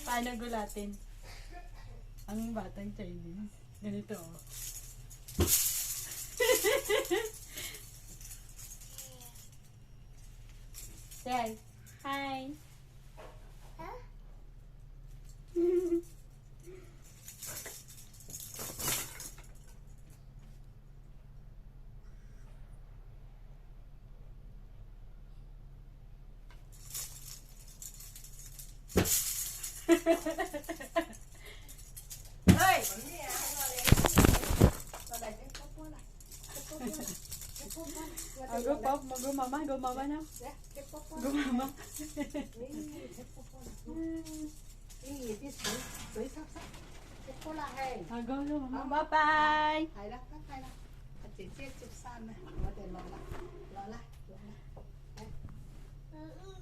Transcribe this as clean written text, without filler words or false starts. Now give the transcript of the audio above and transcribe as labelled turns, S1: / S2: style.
S1: Paano gulatin ang batang Chinese? Ganito, oh. Say hi. Hi.
S2: Huh?
S1: Hoy! Oh, go pop, go mama, go mama now. Go mama. Ah, go, go mama. Bye-bye.
S3: 係啦，拜拜啦，阿姐姐接生啦，我哋落啦，落啦，落啦。